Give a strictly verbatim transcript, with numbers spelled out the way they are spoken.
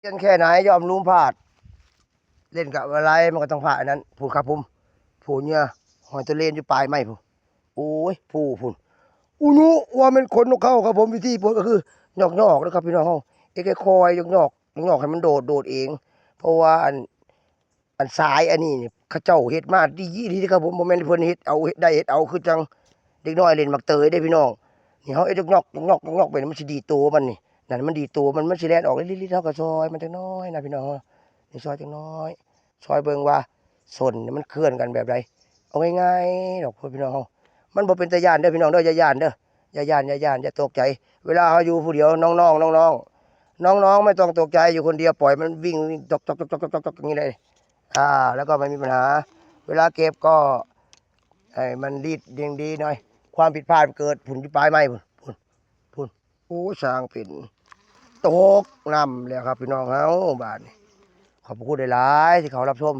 เล่นแค่ไหนย่อมรู้พลาด เล่นกับอะไรมันก็ต้องพลาดอันนั้นพูนครับผม พูนเนี่ยหอยตัวเลนอยู่ปลายไม้พูน โอ้ยพูนพูน อุนุว่ามันขนนกเขาครับผม วิธีปลดก็คือหยอกๆนะครับพี่น้องเฮา เอ็กค่อยๆหยอกๆหยอกๆให้มันโดดโดดเอง เพราะว่าอัน อันสายอันนี้นี่เขาเจ้าเฮ็ดมาดีดีครับผม บ่แม่นเพิ่นเฮ็ดเอาเฮ็ดได้เฮ็ดเอา คือจั่งเด็กน้อยเล่นหมากเตยเด้พี่น้อง นี่เฮาเฮ็ดหยอกๆหยอกๆหยอกๆไปนี่มันสิดีดตัวมันนี่ นั่นมันดีดตัวมัน มันสิแล่นออกลิดๆ เฮาก็ซอยมันจักหน่อยนะพี่น้อง นี่ซอยจักหน่อย ซอยเบิ่งว่าส้นนี่มันเคลื่อนกันแบบใด เอาง่ายๆดอกพี่น้องเฮา มันบ่เป็นตาย้านเด้อพี่น้องเด้อ อย่าย้านเด้อ อย่าย้าน อย่าย้าน อย่าตกใจ เวลาเฮาอยู่ผู้เดียว น้องๆน้องๆน้องๆไม่ต้องตกใจ อยู่คนเดียวปล่อยมันวิ่ง วิ่งจอกๆๆๆๆอย่างนี้เลย อ่า แล้วก็ไม่มีปัญหา เวลาเก็บก็ให้มันรีดเรียงดีหน่อย ความผิดพลาดเกิดพูนอยู่ปลายไม้พูน พูน พูน โอ้ ช่างเป็น ตกน้ำแล้วครับพี่น้องเฮา บาดนี้ ขอบพระคุณหลายๆที่เขารับชม